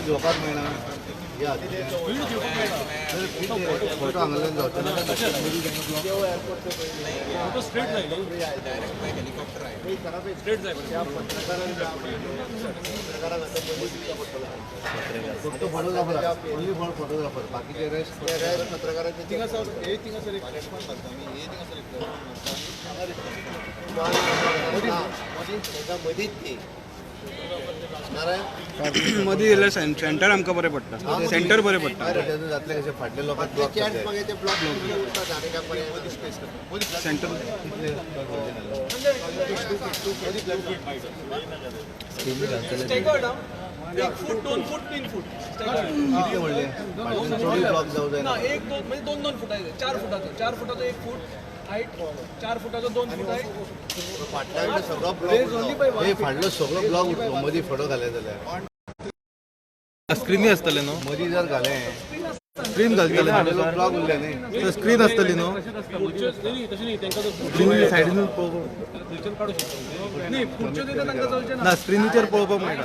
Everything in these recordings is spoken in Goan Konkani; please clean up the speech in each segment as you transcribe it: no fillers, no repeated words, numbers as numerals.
झोपाक मेळना फोटो हांगल्यान जावचो ना. फक्त फोटोग्राफर, ओन्ली फॉर फोटोग्राफर, बाकीचे रेस्ट पत्रकारांचे. मदींच ती मदीं गेल्यार सेंटर आमकां बरें पडटा, सेंटर बरें पडटा. जातले कशें फाटले लोकांक सेंटर एक फूट, 2 फूट, 3 फूट. ना, 1 2 म्हणजे 2 2 फुटाचे, 4 फुटाचो, 4 फुटाचो 1 फूट हायट, 4 फुटाचो 2 फूट हायट. फाटलो सगळो ब्लॉक उरतलो मदीं फोटो घाले जाल्यार. स्क्रीनी आसतले न्हू, मदीं जर घाले स्क्रीन घालतले, ब्लॉक उरले न्ही, स्क्रीन आसतली न्हू, स्क्रीन सायडीन पळोवपाक ना, स्क्रीनीचेर पळोवपाक मेळटा.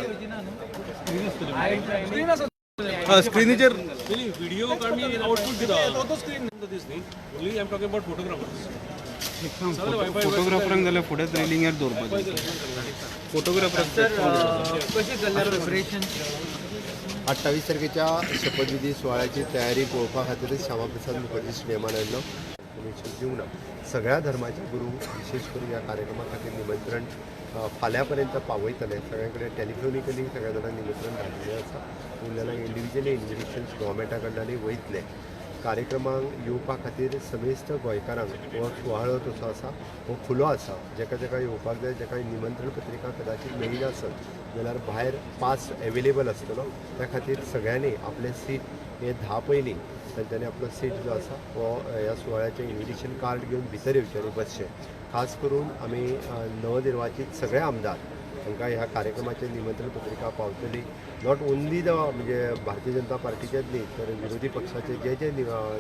स्क्रीनीचेर व्हिडिओ आमी आउटपुट दिता दीस न्ही, only I am talking about photographers. फोटोग्राफरांक जाल्यार फुडेंच रेलिंगार दवरपाचें फोटोग्राफरांक. कशी चल्ल्या प्रिपरेशन? 28 तारखेच्या शपथविधी सुवाळ्याची तयारी पळोवपा खातीरच श्यामाप्रसाद मुखर्जी स्टेडियमान आयिल्लो. इन्फॉर्मेशन दिवंक ना. सगळ्या धर्माचे गुरू विशेष करून ह्या कार्यक्रमा खातीर निमंत्रण फाल्यां पर्यंत पावयतले. सगळ्यां कडेन टेलिफोनिकली सगळ्या जाणांक निमंत्रण धाडिल्लें आसा. उरलेल्या इंडिविज्युअली इन्विटेशन्स गव्हर्मेंटा कडल्यानूय वयतले. कार्यक्रमांक येवपा खातीर समेस्त गोंयकारांक हो सुवाळो तसो आसा हो खुलो आसा. जेका जेका येवपाक जाय, जेका निमंत्रण पत्रिका कदाचित मेळना आसत जाल्यार भायर पास एवेलेबल आसतलो. त्या खातीर सगळ्यांनी आपलें सीट हे 10 पयलीं तांच्यांनी आपलो सीट जो आसा हो ह्या सुवाळ्याचें इन्विटेशन कार्ड घेवन भितर येवचें आनी बसचें. खास करून आमी नवनिर्वाचीत सगळे आमदार तांकां ह्या कार्यक्रमाचें निमंत्रण पत्रिका पावतली. Not only the म्हणजे भारतीय जनता पार्टीचेच न्ही तर विरोधी पक्षाचे जे जे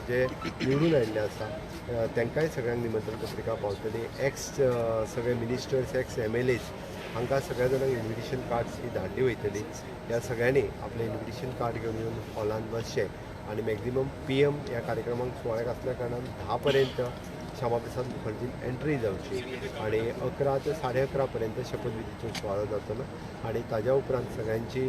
जे निवडून आयिल्ले आसा तांकांय सगळ्यांक निमंत्रण पत्रिका पावतली. एक्स सगळे मिनिस्टर्स, एक्स MLAs हांकां सगळ्या जाणांक इन्विटेशन कार्ड्स ही धाडली वयतली. ह्या सगळ्यांनी आपलें इन्विटेशन कार्ड घेवन येवन हॉलान बसचें आनी मॅक्झिमम PM ह्या कार्यक्रमाक सुवाळ्याक आसल्या कारणान 10 पर्यंत श्यामाप्रसाद मुखर्जीन एंट्री जावची आनी 11 ते 11:30 पर्यंत शपथविधीचो सुवाळो जातलो. आनी ताज्या उपरांत सगळ्यांची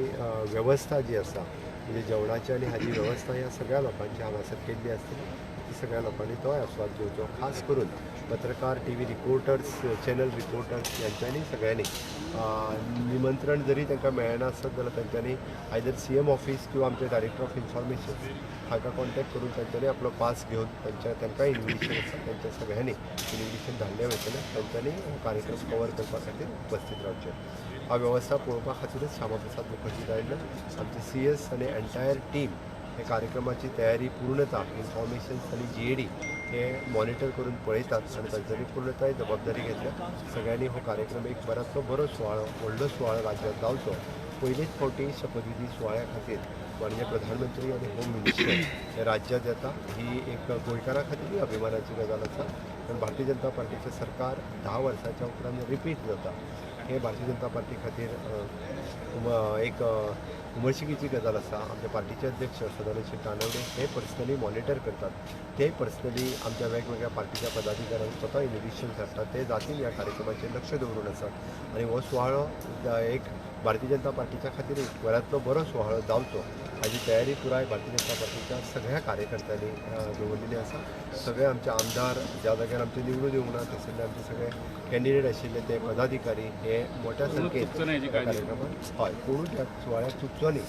वेवस्था जी आसा म्हणजे जेवणाची आनी हाजी वेवस्था ह्या सगळ्या लोकांची हांगासर केल्ली आसतली. ती सगळ्या लोकांनी तोय आस्वाद घेवचो. खास करून पत्रकार, TV reporters, channel reporters यांच्यांनी सगळ्यांनी निमंत्रण जरी तांकां मेळना आसत जाल्यार तांच्यांनी आयदर CM office किंवा आमचे डायरेक्टर ऑफ इन्फॉर्मेशन हांकां कॉन्टॅक्ट करून तांच्यांनी आपलो पास घेवन तांकां इन्विटेशन आसा तांच्या सगळ्यांनी इन्विटेशन धाडलें वयतलें. तांच्यांनी हो कार्यक्रम कवर करपा खातीर उपस्थीत रावचें. हा वेवस्था पळोवपा खातीरच श्यामाप्रसाद मुखर्जी आयिल्लो. आमचे CS आनी एन्टायर टीम हे कार्यक्रमाची तयारी पूर्णता इन्फॉर्मेशन्स आनी GAD हे मॉनिटर करून पळयतात आनी तांच्यांनी पूर्णताय जबाबदारी घेतल्या. सगळ्यांनी हो कार्यक्रम एक बराचसो बरो सुवाळो, व्हडलो सुवाळो राज्यांत जावचो. पयलीच फावटी शपथविधी सुवाळ्या खातीर माननीय प्रधानमंत्री आनी होम मिनिस्टर हे राज्यांत येता ही एक गोंयकारां खातीरूय अभिमानाची गजाल आसा. कारण भारतीय जनता पार्टीचें सरकार 10 वर्सांच्या उपरांत रिपीट जाता हे भारतीय जनता पार्टी खातीर एक उमळशिकेची गजाल आसा. आमच्या पार्टीचे अध्यक्ष सदानंद शेट तानावडे हे पर्सनली मॉनिटर करतात. ते पर्सनली आमच्या वेगवेगळ्या पार्टीच्या पदाधिकाऱ्यांक स्वता इन्विटेशन धाडटात. ते जातीन ह्या कार्यक्रमाचेर लक्ष दवरून आसात आनी हो सुवाळो एक भारतीय जनता पार्टीच्या खातीर एक बऱ्यांतलो बरो सुवाळो जावचो हाजी तयारी पुराय भारतीय जनता पार्टीच्या सगळ्या कार्यकर्त्यांनी दवरलेली आसा. सगळे आमचे आमदार ज्या जाग्यार आमचे निवडून येवंक ना थंयसरले आमचे सगळे कॅन्डिडेट आशिल्ले ते पदाधिकारी हे मोठ्या संख्येन कार्यक्रमात हय कोणूच ह्या सुवाळ्याक चुकचो न्ही.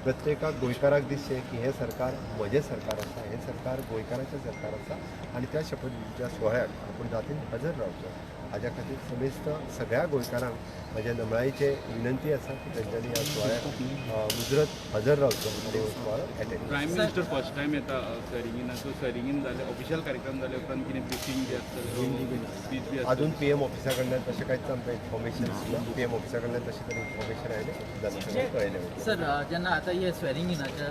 प्रत्येकाक गोंयकाराक दिसचें की हें सरकार म्हजें सरकार आसा, हें सरकार गोंयकाराचें सरकार आसा आनी त्या शपथविधीच्या सुवाळ्याक आपूण जातीन हजर रावचो. हाज्या खातीर समेस्त सगळ्या गोंयकारांक म्हज्या नमळायेचे विनंती आसा की तांच्यांनी ह्या सुवाळ्याक मुजरत हजर रावचो आनी हो सुवाळो attend. Prime minister first time येता स्वेरिंगीनाचो. स्वेरिंगीन जाले ऑफिशियल कार्यक्रम जाले उपरांत कितें ब्रिफींग बी आसतलें, स्पीच बी आसतलें? अजून पी एम ऑफिसा कडल्यान तशें कांयच आमकां इन्फॉर्मेशन ना. पी एम ऑफिसा कडल्यान तशें तरी इन्फॉर्मेशन आयलें जाल्यार कळयलें. सर, जेन्ना आतां हे स्वेरिंग इनाच्या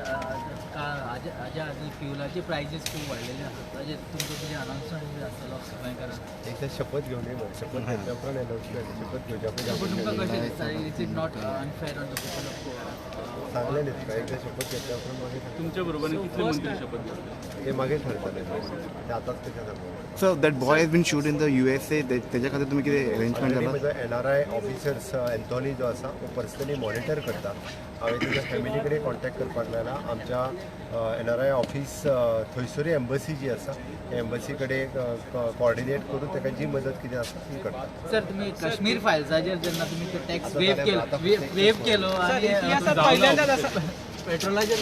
हाज्या आदी फ्युलाचे प्रायजीस खूब वाडलेले आसात, ताजेर तुमचो कितें अनाउन्समेंट बी आसतलो गोंयकारांक? एकदा शपथ घेवन ये मरे. शपथ घेतल्या उपरांत अनाउन्समेंट. शपथ घेवच्या पूण तुमकां पयलीं कशें दिसता, is it not unfair on the people of Goa? सांगलें न्ही तुका, एकदा शपथ घेतल्या उपरांत मागीर सांगता. तुमच्या बरोबर कितले मंत्री शपथ घेतले ते मागीर ठरतलें, ते आतांच कशें सांगू? Sir, that boy has been shoot in the USA, तेज्या खातीर तुमी कितें अरेंजमेंट ऑलरेडी जाला? म्हजो एनआरआय ऑफिसर्स एन्थोनी जो आसा तो पर्सनली मॉनिटर करता. हांवें तेच्या फॅमिली कडेन कॉन्टेक्ट करपाक लायला. आमच्या एनआरआय ऑफिस थंयसरूय एम्बसी जी आसा त्या एम्बसी कडेन कॉर्डिनेट करून ताका जी मदत कितें आसा ती करता. सर, तुमी काश्मीर फायल्साचेर जेन्ना तुमी ते टॅक्स आतां वेव जालें, केलो, आतां वेव केलो आनी इतिहासात पहिल्यांदाच असा पेट्रोलाचेर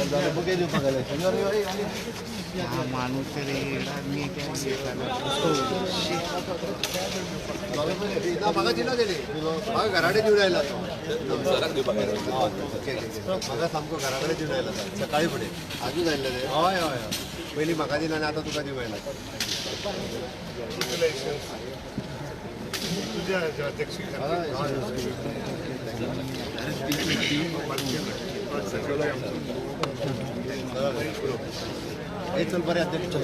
माणूस रे. ना, म्हाका दिना तेणी, म्हाका घरा कडेन दिवन आयला तो. म्हाका सामको घरा कडेन दिवन आयला तो सकाळी फुडें. आजूच आयिल्ले ते? हय हय हय, पयलीं म्हाका दिला आनी आतां तुका दिवंक आयला. हे चल बरें अध्यक्ष, चल.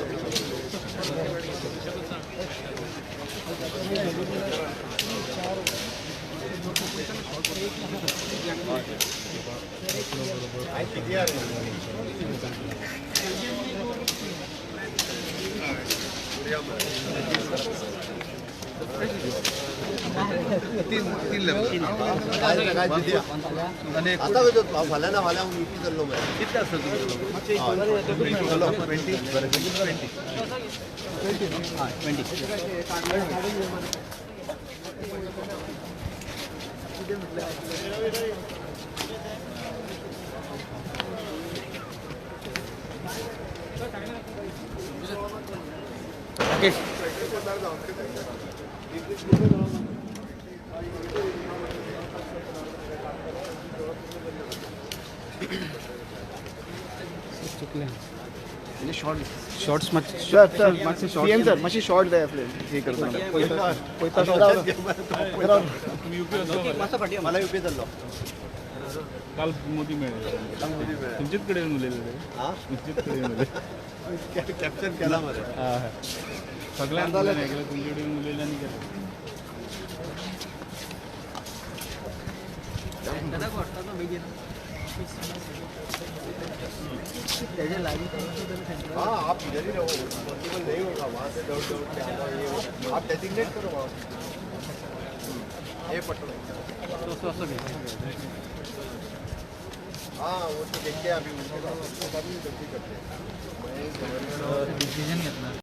काय काय आता खंय? फाल्यां ना फाल्यां हांव युपी चल्लो मरे. कितले आसता तुमचे? चलो 20 बरें, 20. म्हणजे शॉर्ट शॉर्ट्स मातशे. सीएम सर, मातशी शॉर्ट जाय आसले हे करतना. मला युपी चल्लो. काल मोदी मेळ्ळे, तुमचेच कडेन उलयले ते. हा. तुमचेच कडेन उलयले. कॅप्चर केला मरे. सगळ्यांक तुमचे कडेन उलयले आनी गेले. व्हरता तो बेगीन तेजे लागीं. हाँ, आप इधर ही रहो, पॉसिबल नहीं होगा वहाँ से दौड़ दौड़ के आना ये वो। आप डेजिग्नेट करो वहाँ, ये पटो. हाँ, वो तो देखते हैं अभी, उनके पास अभी गलती करते हैं. मैं गवर्नर डिसिजन घेतला.